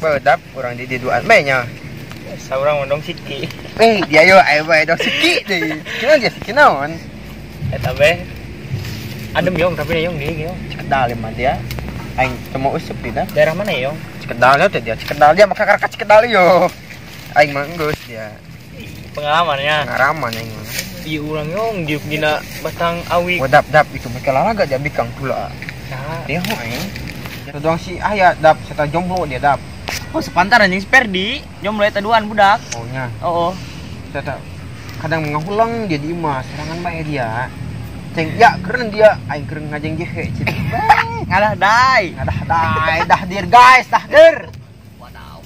Bedap urang di duaan bae nya. Saurang mondong siki. Dia yo ayo bae dong siki deui. Kina dia siki naon? Eta bae. Adem yong tapi yong di yong. Cikedal mah dia. Aing teu mau useup di dah. Daerah mana yong? Cikedal teh dia. Cikedal dia maka karek Cikedal yo. Aing mah geus dia. Pengalamannya. Pengalaman aing mah. Ieu urang yong diuk dina batang awi. Wadap dap itu mereka lalaga dia bikang pula. Nah, dia aing. Doang si Ahya dap serta jomblo dia dap. Oh, sepantar anjing Perdi, jomblo eta duaan budak. Oh nya. Oh. Serta kadang mengahulang dia di imah, serangan bae dia. Ceng ya keren dia, aing keren ngajeng jehe cik. Ngalah dai. Ngalah dai, dah dir guys, dah dir. Wadaw.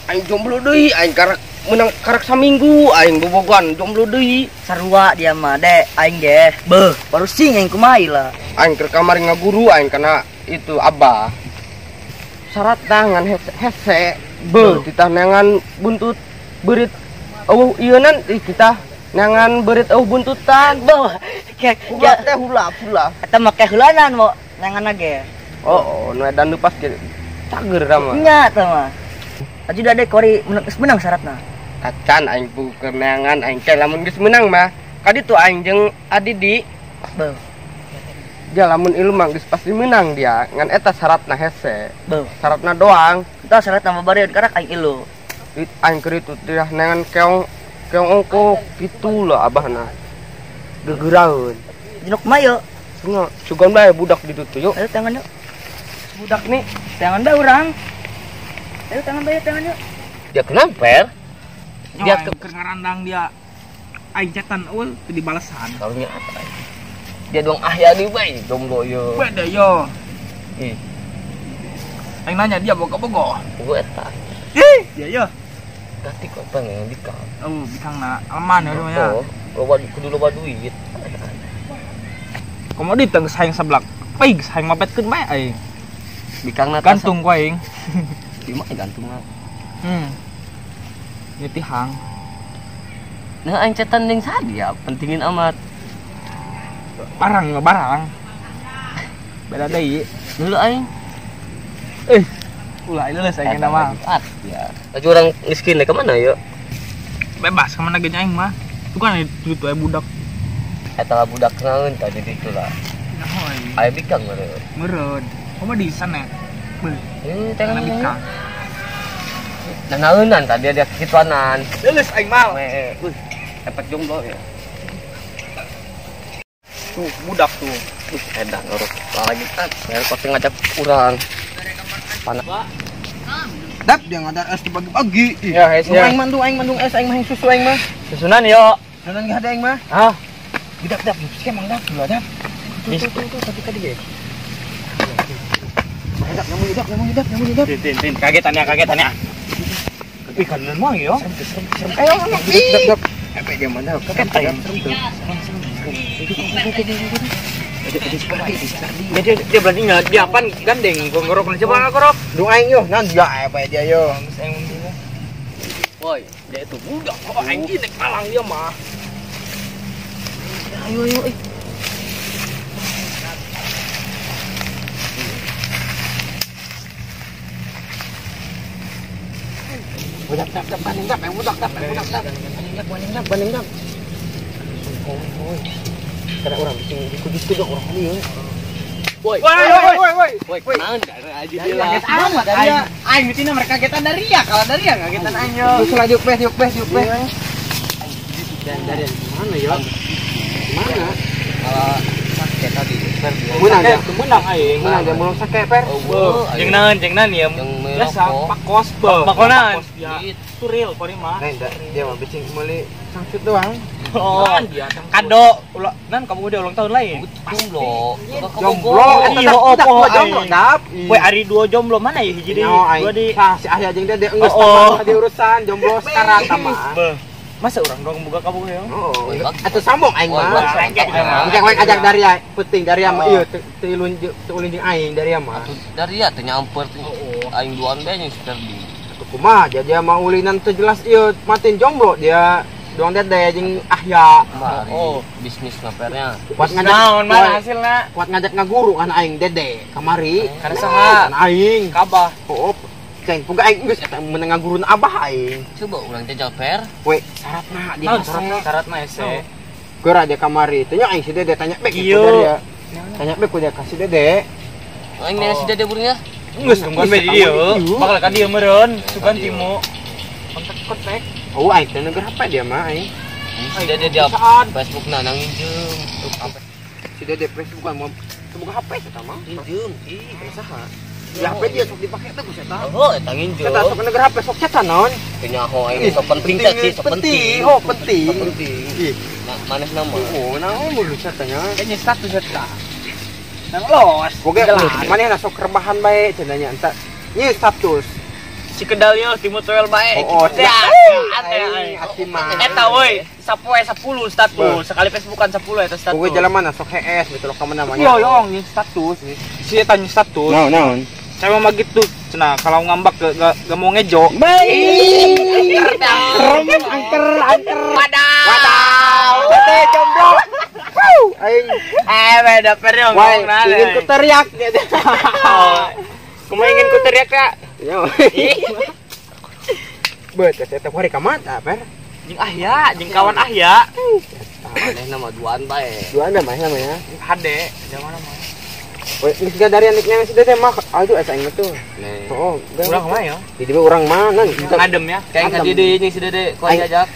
Aing jomblo deui, aing karak menang karak saminggu, aing bobogohan jomblo deui. Sarua dia mah dek, aing ge. Beuh, baru sing aing kumaha lah. Aing keur kamari ngaguru aing kana itu abah. Syarat tangan hese, beuh ditanangan buntut beurit eueuh ieunan kita nangan beurit eueuh buntutan. Beuh, hula teh hula hula. Eta make heulanan mo nangan ge. Oh, nu edan pas ge cager mah. Nya eta mah. Aju da dek kori geus menang syaratna. Kacan aing bukeun neangan aing teh lamun geus menang mah. Kaditu aing jeung Adidi. Beuh. Dia lamun ilu mah geus pasti menang dia. Ngan eta syaratna hese. Beuh. Syaratna doang. Eta syaratna babareun karak aing ilu. Aing keur itu teh neangan keong keong ongko kitu lah abahna. Gegeraeun. Jenuk mah yeuh. Cenah, sugan bae budak ditu tuh yuk. Ayo tangan yuk. Budak nih, tangan bae urang. Ayo tangan bae tangan yuk. Dia kenapa, Per? Dia ke ngarandang dia. Aing cetan eueuh teu dibalesan. Karunya apa? Dia doang ahya deui bae jomblo ye. Beda yo. Ih. Aing nanya dia boga-bogo. Bogo eta. Ih, dia yo. Ganti kok pengen bikang. Oh, bikangna aman ya rumahnya. Oh, loba kudu loba duit. Komo di teu geus hayang seblak. Paing geus hayang mapetkeun bae aing. Bikangna gantung ku aing. Di mah gantungna. Ini tihang. Nah, aing cetan jeung sadia pentingin amat. Barang barang. Beda deui. Dulu aing. Ulah leuleus aing mah. Ya. Laju orang miskin deh kemana yuk? Bebas kemana ge aing mah. Itu kan itu aya budak. Eta lah budak naon tadi ditu lah. Aya bikang meureun. Meureun. Kumaha di sana? Beuh. Tangan bikang. Nah, naeunan tadi dia kituanan. Leuleus aing mah. Wih, efek jomblo ya. Tuh budak tuh. Edan urut lagi kan. Saya pasti ngajak urang. Panas. Dap dia ngadar es dibagi-bagi. Ya, es ya. Aing mandung es aing mah susu aing mah. Susunan yo. Susunan enggak ada aing mah. Hah. Budak dap, sih emang dap dulu dap. Tuh tadi tadi ge. Dap nyamuk dap nyamuk dap nyamuk dap. Tin kagetan ya. Ih, kanan mah yo. Serem. Ayo dap dap. Apa dia mana? Kaget aing. Dia dia berani nggak dia apaan gandeng gua ngorok coba ngorok. Dung aing yo, nan dia apa dia yo. Woi, dia itu budak kok aing nek malang dia mah. Ayo ayo. Budak dap dap gandeng dap, budak dap, budak dap. Gandeng dap, gandeng dap. Oi. Karena orang bikin ikut-ikut orang ini ya. Woi, woi, woi. Naon aja dia lah. Kaget amat aing. Aing mitina mereka kagetan dari ya, kalau dari ya kagetan aing yo. Terus lanjut peh, yuk peh, yuk peh. Dan dari mana yo? Mana? Kalau sakit tadi menang ya, menang aing. Menang dia belum sakit per. Jeung naon ya? Biasa pakos pakonan. Itu real kori mah. Nah, dia mah bicing meuli sangcut doang. Oh, kado ulang nan kamu udah ulang tahun lain. Jomblo. Jomblo iya opo jomblo dap. Poe ari dua jomblo mana ya hiji deui? Dua deui. Sah si Ahya jeung dia geus tambah di urusan jomblo sekarang tambah. Masa urang doang boga kamu ya? Oh, atuh sambung aing mah. Engke we ajak dari penting dari mah ieu teu ulin jeung aing dari mah. Atuh dari ya teu nyamper aing duaan bae jeung si Ferdi. Atuh kumaha dia mah ulinan teu jelas ieu matiin jomblo dia doang dede jeung Ahya. Oh, bisnis ngapernya. Kuat ngajak naon mana hasilna? Kuat ngajak ngaguru kan aing dede kamari. Karena saha? Kan aing. Kabah. Oh, Ceng, puga aing geus eta meunang ngagurun abah aing. Coba urang jajal per. We, syaratna dia syaratna. Syaratna hese. Geura dia kamari. Tanya aing si Dede tanya bek ku dia. Tanya bek ku dia kasih Dede. Aing nanya si Dede burungnya. Geus tungguan we di dieu. Bakal ka dieu meureun, sugan timu. Kontak-kontak. Oh, aing teh neger HP dia mah aing. Si Dede dia Facebook na nang injeum. Si Dede Facebook kan mau semoga HP eta mah. Injeum, ih, saha? Ya HP dia sok dipake teh ku eta. Oh, eta nginjeum. Eta sok neger HP sok cetan naon? Teu nyaho aing sok penting teh sih, sok penting. Oh, penting. Penting. Ih, nah, manehna mah. Oh, naon mun cetanya? Kayaknya status eta. Nang los. Oke, manehna sok rebahan bae cenah nya eta. Nya status. Si kedal ieu timu toel bae. Oh, eta woi, sapoe 10 status. Sekali Facebookan 10 eta status. Oke, jalan mana sok hees betul ka mana namanya. Yo, yo, nya status. Si eta nya status. Naon, naon. Saya mah gitu, cenah kalau ngambak gak mau ngejo. Baik. Angker, angker. Wadaw. Wadaw. Teh jomblo. Aing. Beda periong ngomong. Ingin ku teriak. Kumaha ingin ku teriak ya? Bet, eta hari ka mana, Per? Jeung Ahya, jeung kawan Ahya. Manehna mah duaan bae. Duaan da manehna mah ya. Hade, zaman mah. Weh, geus gadarian nek si Dede mah aduh asa aing tuh. Oh, urang mah ya. Di dieu urang mah nan ngadem ya. Kayak ka di jeung si Dede ku aing ajak.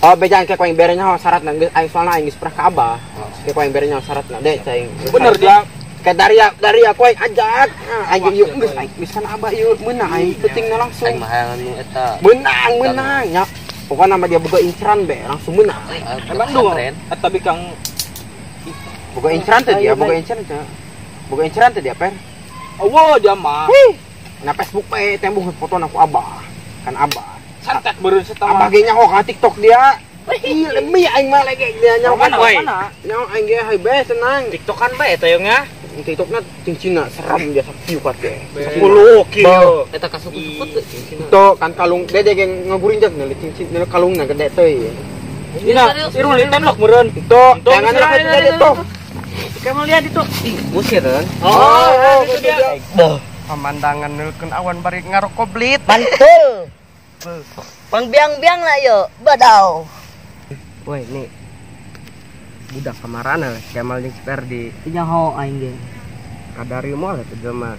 Oh, bejaan kayak ku aing bere nyaho syaratna geus aing soalna aing geus pernah ka abah. Kayak ku aing bere nyaho syaratna de cai. Bener dia. Kayak dari aku aing ajak. Aing ieu geus aing geus kan abah ieu meunang aing pentingna langsung. Aing mah hayang nu eta. Meunang, meunang nya. Pokokna mah dia boga inceran be langsung meunang. Emang dong. Eta bikang boga inceran teh dia, boga inceran teh. Boga inceran teh dia, Per. Eueuh dia mah. Na Facebook bae tembung foto aku abah. Kan abah. Santet beureun setama. Abah ge nyaho ka TikTok dia. Ih, lemi aing mah lagi dia nyaho kan. Nyaho aing ge hae bae tenang. TikTokan bae eta nya. TikTokna cincina serem dia sakieu kuat ge. 10 kieu. Eta kasukut-sukut teh cincina. Tuh kan kalung dede ge ngagurinjak neuli cincin neuli kalungna gede teuy. Dina, irul temlok meureun. Tuh, jangan dede tuh. Kamu lihat itu. Ih, musir kan? Oh, itu dia. Pemandangan nulkeun awan bari ngarokok blit. Mantul. Pangbiang-biang lah yo, badau. Woi, ini budak kamarana Kemal jeung si Perdi. Nyaho aing ge. Kadari moal eta jelema.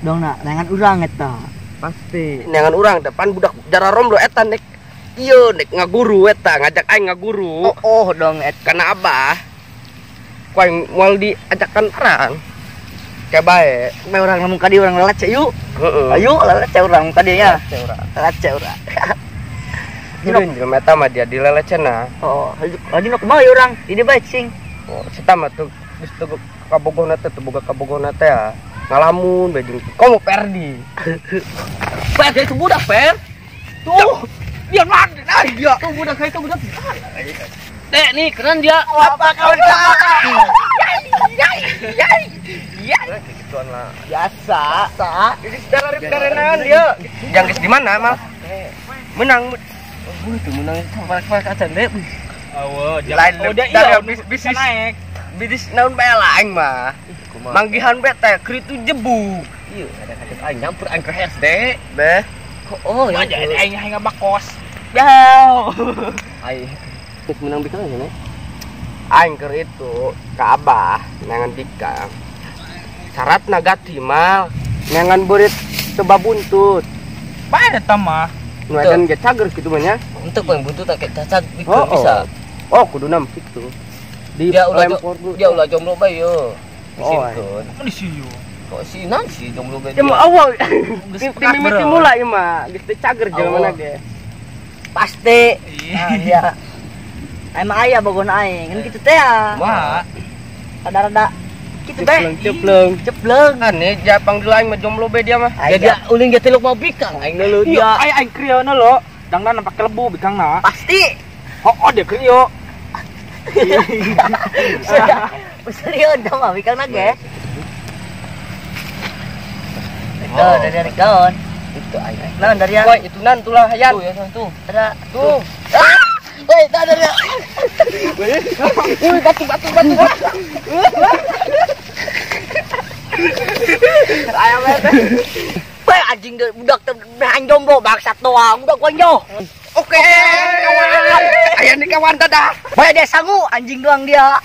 Dong na, neangan urang eta. Pasti. Neangan urang depan budak jara romlo eta nek ieu nek ngaguru eta, ngajak aing ngaguru. Oh, oh dong eta. Kana abah. Ku aing moal diajakan arang. Kayak bae. Bae urang lamun ka dieu urang lelece yuk. Heeh. Ayo lelece urang ka dieu nya. Lelece urang. Jadi jelema eta mah dia dilelecena. Oh, laju nu kumaha urang? Ini bae cing. Oh, eta mah tuh geus teu kabogohna teh, teu boga kabogohna teh ya. Ngalamun bae jeung komo Perdi. Per itu budak, Per. Tuh, dia mah dia. Tuh budak itu budak. Teh nih keren dia. Apa kawan Gituan lah. Biasa. Jadi saudara karenan dia. Yang geus di mana mal? Menang. Oh, itu menang sampai kacan deh. Awo, lain oh, dia iya bisnis naik. Bisnis naon bae lah aing mah. Manggihan bae teh kritu jebuk. Ieu ada-ada aing nyampur aing ke SD. Beh. Oh, ya aing aing ngabakos. Jauh. Aing geus menang bikang nya. Aing keur itu ka abah neangan bikang. Syaratna gati mal neangan beurit teu babuntut. Bae eta mah. Nu edan ge cager kitu mah nya. Untuk yang buntut tak cacag bikang bisa. Oh, kudu nam kitu. Di dia ulah dia ulah jomblo bae yo. Oh, di sieu. Kok si Nancy jomblo bae. Ya mah awal. Timimiti mula ieu mah, geus teu cager jelema ge. Pasti. Iya. Emang ayah bogohna aing, kan kitu teh ya. Wah. Rada-rada kitu bae. Cepleng, cepleng. Kan nih japang dulu aing mah jomblo bae dia mah. Ya dia ulin ge tiluk mau bikang aing deuleu dia. Aing aing kriona lo. Dangdan pake lebu bikangna. Pasti. Oh, dia krio. Serius dah mah bikangna ge. Itu dari kaon. Itu aing. Naon dari Woi, itu nan tulah hayan. Tuh ya tuh. Ada tuh. Woi, tak ada dia. Woi, batu batu batu. Ayam eta. Woi, Anjing budak teh aing jomblo bangsat doang. Budak wanjo. Oke, kawan. Aya nih kawan, dadah. Bae dia sangu anjing doang dia.